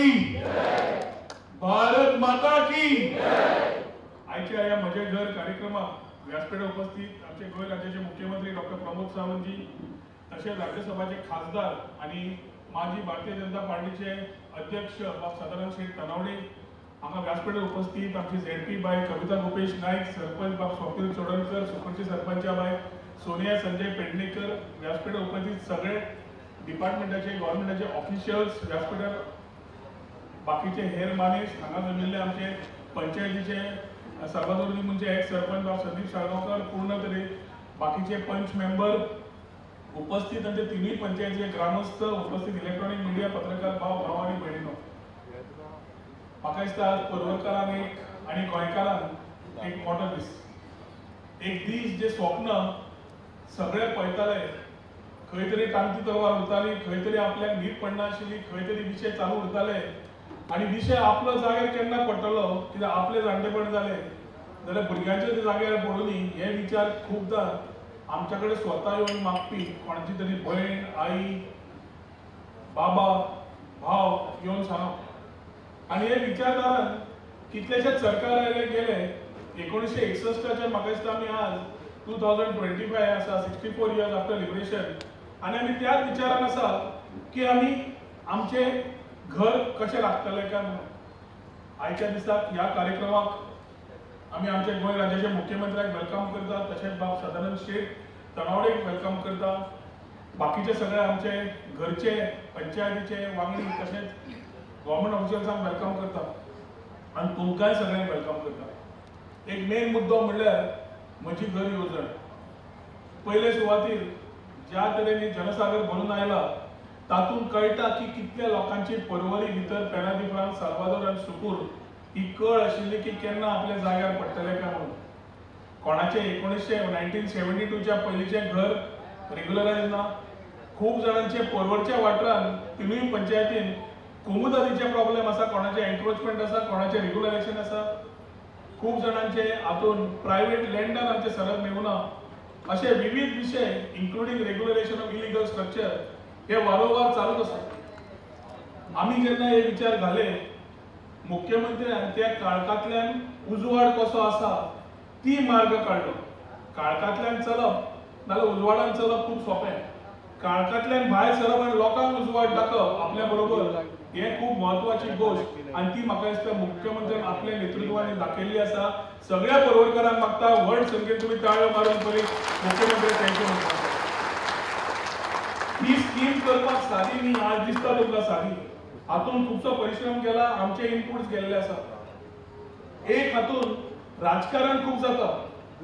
की, भारत माता की। आयच्या ह्या म्हजें घर कार्यक्रमाक व्यासपीठार उपस्थित आमचे गोंय राज्याचे मुख्यमंत्री डॉक्टर प्रमोद सावंतजी, तशेंच राज्यसभाचे खासदार आणि माजी भारतीय जनता पार्टीचे अध्यक्ष बाब सदानंद शेट तनावडे, हांगा व्यासपीठार उपस्थित आमची झेडपी बाय कविता गोपेश नायक, सरपंच बाब स्वप्नील चोडणकर, सुकुरची सरपंचा बाय सोनिया संजय पेडणेकर, व्यासपीठार उपस्थित सगळे डिपार्टमेंटाचे गव्हर्नमेंटाचे ऑफिशियल्स, व्यासपीठार बाकीचे हेर मानेस, हांगा जमिल्ले आमचे पंचायतीचे साल्वादोर लिमूनचे एक्स सरपंच बाब संदीप साळगांवकर, पूर्ण तरे बाकीचे पंच मेंबर उपस्थित आमचे तिनूय पंचायतीचे ग्रामस्थ उपस्थित, इलेक्ट्रॉनिक मिडिया पत्रकार भाव भाव आनी भयणीनो, म्हाका दिसता आज पर्वरकारांक एक आनी गोंयकारांक एक मोठो दीस, एक दीस जे स्वप्न सगळे पळयताले, खंय तरी टांगती तलवार उरताली, खंय तरी आपल्याक न्हीद पडनाशिल्ली, खंय तरी विशय चालू उरताले आनी विशय आपलो जाग्यार केन्ना पडटलो, कित्याक आपले जाणटेपण जालें जाल्यार भुरग्यांचे ते जाग्यार पडुनी हे विचार खुबदां आमच्या कडेन स्वता येवन मागपी कोणाची तरी भयण, आई, बाबा, भाव येवन सांगप आनी हे विचारधारान कितलेशेच सरकार आयले गेले. 1961 म्हाका दिसता आमी आज 2025 आसा, 64 इयर्स आफ्टर लिबरेशन, आनी आमी त्याच विचारान आसा की आमी आमचे घर कशें लागतलें काय म्हणून. आयच्या दिसाक ह्या कार्यक्रमाक आमी आमच्या गोंय राज्याचे मुख्यमंत्र्याक welcome करता, तशेंच बाब सदानंद शेट तनावडेक welcome करता, बाकीचे सगळे आमचे घरचे पंचायतीचे वांगडी तशेंच गव्हर्मेंट ऑफिशियल्सांक welcome करता आनी तुमकांय सगळ्यांक welcome करता. एक मेन मुद्दो म्हणल्यार म्हजी घर येवजण. पयले सुवातीर ज्या तरेन जनसागर भरून आयला तातूंत कळटा की कितल्या लोकांची पर्वरी भितर पेनादिफ्रांस, साल्वादोर आनी सुकूर ही कळ आशिल्ली की केन्ना आपल्या जाग्यार पडटले काय म्हणून. कोणाचे 1972च्या पयलींचें घर रेग्युलरायज ना, खूब जाणांचे पर्वरच्या वाठारान तिनूय पंचायतीन कोमुदादीचे प्रॉब्लेम आसा, कोणाचे एन्क्रोचमेंट आसा, कोणाचे रेग्युलरायझेशन आसा, खूब जाणांचे हातून प्रायवेट लँडान आमचे सरद मेळुना, असे विविध विशय including regularisation of illegal structure हे वारंवार चालूच आसा. आमी जेन्ना हे विचार घाले मुख्यमंत्र्यान त्या काळखांतल्यान उजवाड कसो आसा ती मार्ग काडलो. काळखांतल्यान चलप नाल्यार उजवाडान चलप खूब सोंपें, काळखांतल्यान भायर सरप आनी लोकांक उजवाड दाखोवप आपल्या बरोबर हे खूब म्हत्वाची गोश्ट आनी ती म्हाका दिसता मुख्यमंत्र्यान आपल्या नेतृत्वान दाखयल्ली आसा. सगळ्या पर्वरकारांक मागता व्हड संख्येन तुमी ताळयो मारून पळय मुख्यमंत्री thank you म्हणटा. ही स्कीम करपाक सादी न्ही, आज दिसता तुमकां सादी, हातून खुबसो परिश्रम केला, आमचे इनपुट्स गेल्ले आसा. एक हातून राजकारण खूब जाता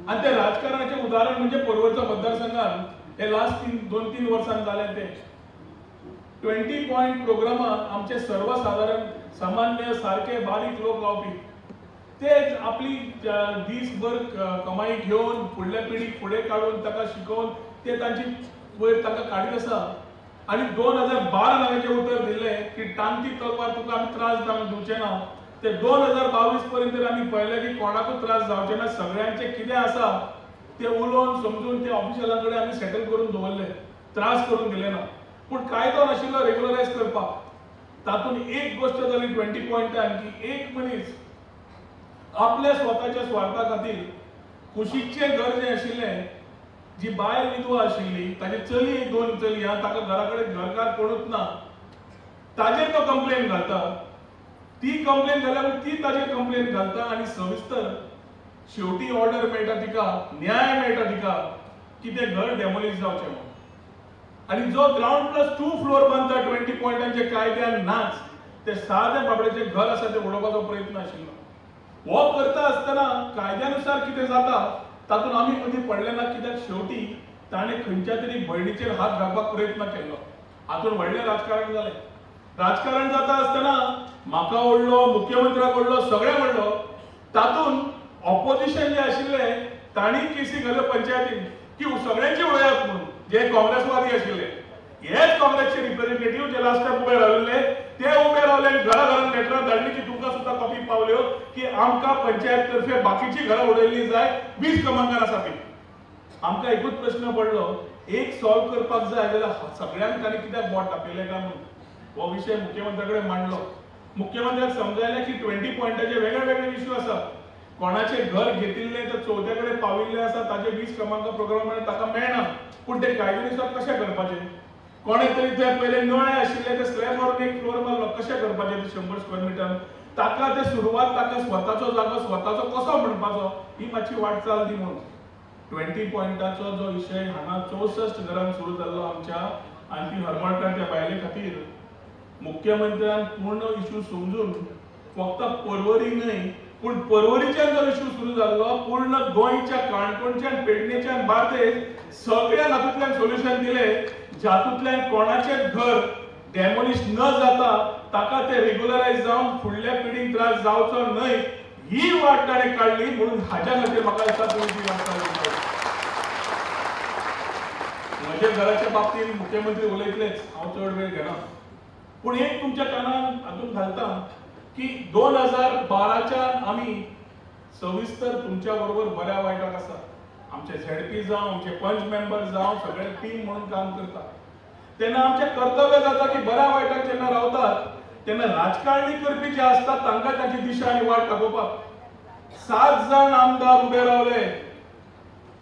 आनी त्या राजकारणाचें उदाहरण म्हणजे पर्वरच्या मतदारसंघान हे लास्ट 2-3 वर्सांत जालें तें 20 पॉयंट प्रोग्रामाक आमचे सर्वसाधारण सामान्य सारके बारीक लोक लावपी तेच आपली दीसभर कमाई घेवन फुडल्या पिढीक फुडें काडून ताका शिकोवन ते तांची वयर ताका काडीत आसा. आनी 2012 नांवाचें उतर दिल्लें की टांगती तलवार तुका आमी त्रास जावन दिवचे ना, ते 2022 पर्यंत आमी पळयलें की कोणाकूच त्रास जावचे ना, सगळ्यांचें कितें आसा ते उलोवन समजून ते ऑफिशियलां कडेन आमी सेटल करून दवरले, त्रास करून दिले ना. पूण कायदो नाशिल्लो रेग्युलरायज करपाक. तातूंत एक गोश्ट जाली 20 पॉयंटान की एक मनीस आपल्या स्वताच्या स्वार्था खातीर कुशीकचें घर जें आशिल्लें, जी बायल विधवा आशिल्ली, ताची चली 2 चली आहा, ताका घरा कडेन घरकार कोणूच ना, ताजेर तो कंप्लेन घालता, ती कंप्लेन घाल्यार ती ताजेर कंप्लेन घालता आनी सविस्तर शेवटी ऑर्डर मेळटा तिका, न्याय मेळटा तिका की तें घर डेमोलिश जावचें म्हणून. आनी जो ग्रावंड प्लस 2 फ्लोर बांदता 20 पॉयंटांचे कायद्यान नाच, ते सादे बाबड्याचें घर आसा तें उडोवपाचो प्रयत्न आशिल्लो. हो करता आसतना कायद्यानुसार कितें जाता तातूंत आमी मदीं पडले ना, कित्याक शेवटी ताणें खंयच्या तरी भयणीचेर हात घालपाक प्रयत्न केल्लो. हातूंत व्हडलें राजकारण जालें. राजकारण जाता आसतना म्हाका ओडलो, मुख्यमंत्र्याक ओडलो, सगळ्यांक ओडलो. तातूंत ऑपोजिशन जे आशिल्ले तांणी केसी घाल्यो पंचायतीन की सगळ्यांची उडयात म्हणून, जे काँग्रेसवादी आशिल्ले हेच काँग्रेसचे रिप्रेझेंटेटिव्ह जे लास्ट टायम उबे राविल्ले ते उबे रावले आनी घरा घरान लेटरां धाडली की तुमकां सुद्दां कॉपी पावल्यो की आमकां पंचायत तर्फे बाकीची घरां उडयल्ली जाय, 20 क्रमांकार आसा ती. आमकां एकूच प्रश्न पडलो, एक सॉल्व करपाक जाय जाल्यार सगळ्यांक तांणी कित्याक बोट दाखयलें काय म्हणून हो विशय मुख्यमंत्र्या कडेन मांडलो. मुख्यमंत्र्याक समजायलें की 20 पॉयंटाचे वेगळे वेगळे इश्यू आसा. कोणाचें घर घेतिल्लें तर चवथ्या कडेन पाविल्लें आसा, ताचे 20 क्रमांक प्रोग्राम ताका मेळना, पूण ते कायद्यानुसार कशें करपाचें? कोणे तरी ते पयले नळे आशिल्ले ते स्लॅब मारून एक फ्लोर मारलो, कशें करपाचें ते 100 स्क्वेअर मिटर? ताका ते सुरवात, ताका स्वताचो जागो स्वताचो कसो म्हणपाचो, ही मातशी वाटचाल दी म्हणून 20 पॉयंटाचो जो विशय हांगा 64 घरांक सुरू जाल्लो आमच्या, आनी ती हरमळकार त्या बायले खातीर मुख्यमंत्र्यान पूर्ण इशू समजून फक्त पर्वरी न्हय पूण पर्वरीच्यान जो इशू सुरू जाल्लो पूर्ण गोंयच्या, काणकोणच्यान, पेडणेच्यान, बार्देस सगळ्या हातूंतल्यान सोल्युशन दिलें, जातूंतल्यान कोणाचें घर डेमोलिश न जाता ताका ते रेग्युलरायज जावन फुडल्या पिढीक त्रास जावचो न्हय ही वाट ताणें काडली. म्हणून हाज्या खातीर म्हाका दिसता तुमी ती वाट काडली. म्हज्या घराच्या बाबतींत मुख्यमंत्री उलयतलेच, हांव चड वेळ घेना, पूण एक तुमच्या कानान हातूंत घालता की 2012च्यान आमी सविस्तर तुमच्या बरोबर बऱ्या वायटाक आसा. आमचे झेडपी जावं, आमचे पंच मेंबर जावं, सगळे टीम म्हणून काम करता. तेन्ना आमचें कर्तव्य जाता की बऱ्या वायटाक जेन्ना रावतात तेन्ना राजकारणी करपी जे आसतात तांकां तांची दिशा आनी वाट दाखोवपाक. 7 जाण आमदार उबे रावले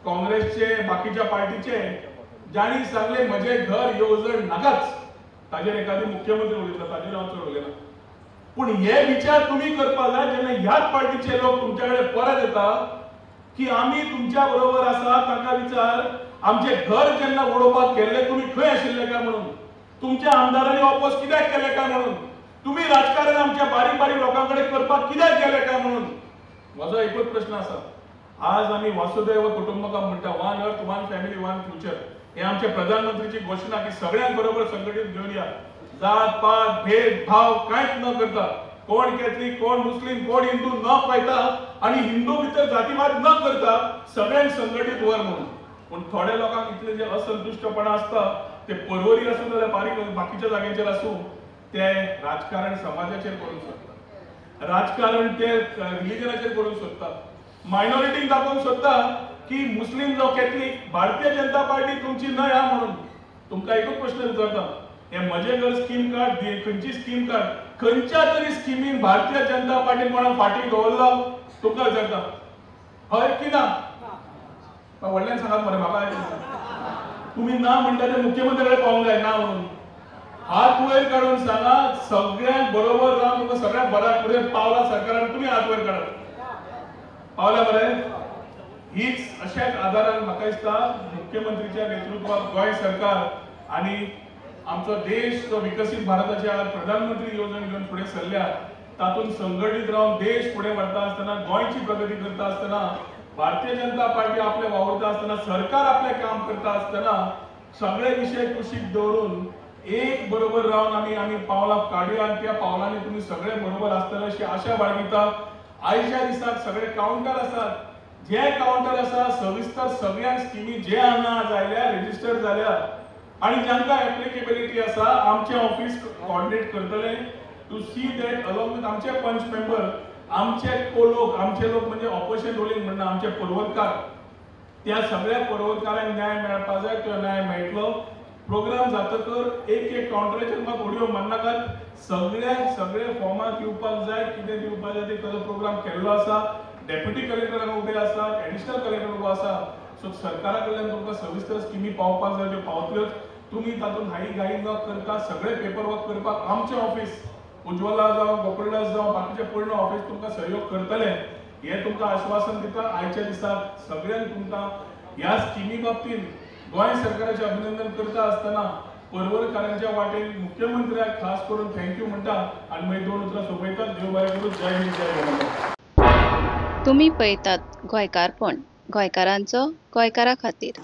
काँग्रेसचे, बाकीच्या पार्टीचे, जांणी सांगले म्हजें घर येवजण नाकाच. ताजेर एखादी मुख्यमंत्री उलयता, ताजेर हांव चड उलयना, पूण हे विचार तुमी करपाक जाय जेन्ना ह्याच पार्टीचे लोक तुमच्या कडेन परत येता की आमी तुमच्या बरोबर आसा. तांकां विचार, आमचें घर जेन्ना उडोवपाक गेल्ले तुमी खंय आशिल्ले काय म्हणून, तुमच्या आमदारांनी ऑपोज कित्याक केलें काय म्हणून, तुमी राजकारण आमच्या बारीक बारीक लोकां कडेन करपाक कित्याक गेले काय म्हणून. म्हजो एकूच प्रश्न आसा, आज आमी वासुदैव कुटुंबकम म्हणटा, one earth one family one future, हे आमच्या प्रधानमंत्रीची घोशणा की सगळ्यांक बरोबर संघटीत घेवन या, जात पात भेदभाव कांयच न करता, कोण कॅथलीक कोण मुस्लीम कोण हिंदू न पळयता आनी हिंदू भितर जातीवाद न करता सगळ्यांक संघटीत व्हर म्हणून. पूण थोड्या लोकांक इतले जे असंतुश्टपणा आसता ते पर्वरी आसूं जाल्यार बारीक बाकीच्या जाग्यांचेर आसूं, ते राजकारण समाजाचेर करूंक सोदता, राजकारण ते रिलिजनाचेर करूंक सोदता, मायनॉरिटीक दाखोवंक सोदता की मुस्लीम जावं कॅथलीक भारतीय जनता पार्टी तुमची न्हय हा म्हणून. तुमकां एकूच प्रश्न विचारता, हे म्हजें घर स्कीम काड, खंयची स्कीम काड, खंयच्या तरी स्किमीन भारतीय जनता पार्टीन कोणाक फाटीं दवरलो? तुमकां विचारता, हय की ना? व्हडल्यान सांगात मरे म्हाका. तुमी ना म्हणटा ते मुख्यमंत्र्या कडेन पावूंक जाय ना म्हणून. हात वयर काडून सांगा, सगळ्यांक बरोबर रावन तुमकां सगळ्यांक बऱ्या फुडें पावला सरकारान, तुमी हात वयर काडात, पावल्या बरें? हीच अशाच आदारान म्हाका दिसता मुख्यमंत्रीच्या नेतृत्वात गोंय सरकार आनी आमचो देश जो विकसीत भारताच्या प्रधानमंत्री येवजण घेवन फुडें सरल्या तातूंत संघटीत रावन देश फुडें व्हरता आसतना, गोंयची प्रगती करता आसतना, भारतीय जनता पार्टी आपले वावुरता आसतना, सरकार आपलें काम करता आसतना सगळे विशय कुशीक दवरून एक बरोबर रावन आमी आमी पावलां काडया आनी त्या पावलांनी तुमी सगळे बरोबर आसतले अशी आशा बाळगिता. आयच्या दिसाक सगळे कावंटर आसात, जे कावंटर आसा सविस्तर सगळ्यांक स्किमी जे हांगा आज आयल्या रेजिस्टर जाल्या आनी जांकां एप्लिकेबिलिटी आसा आमचें ऑफिस कॉर्डिनेट करतलें to see that along with आमचे पंच मेंबर, आमचे को लोक, आमचे लोक म्हणजे ऑपोजिशन रोलिंग म्हणना, आमचे पर्वतकार, त्या सगळ्या पर्वतकारांक न्याय मेळपाक जाय, तो न्याय मेळटलो. प्रोग्राम जातकर एक एक कावंटराचेर मात उडयो मारनाकात, सगळ्यांक सगळे फॉर्मां दिवपाक जाय, कितें दिवपाक जाय ते ताजो प्रोग्राम केल्लो आसा. डेप्युटी कलेक्टर हांगा उबे आसा, एडिशनल कलेक्टर उबो आसा. सो सरकारा कडल्यान तुमकां सविस्तर स्किमी पावपाक जाय त्यो पावतल्योच. तुमी तातूंत घाई घाई न करता सगळे पेपर वर्क करपाक आमचें ऑफिस उज्वला जावं, गोकुळदास जावं, बाकीचें पूर्ण ऑफिस तुमकां सहयोग करतलें हें तुमकां आश्वासन दिता. आयच्या दिसाक सगळ्यांक तुमकां ह्या स्किमी बाबतींत गोंय सरकाराचें अभिनंदन करता आसतना पर्वरकारांच्या वाटेन मुख्यमंत्र्याक खास करून thank you म्हणटा आनी मागीर दोन उतरां सोंपयतात. देव बरें करूं. जय हिंद, जय गोंय. तुमी पळयतात गोंयकारपण, गोंयकारांचो गोंयकारा खातीर.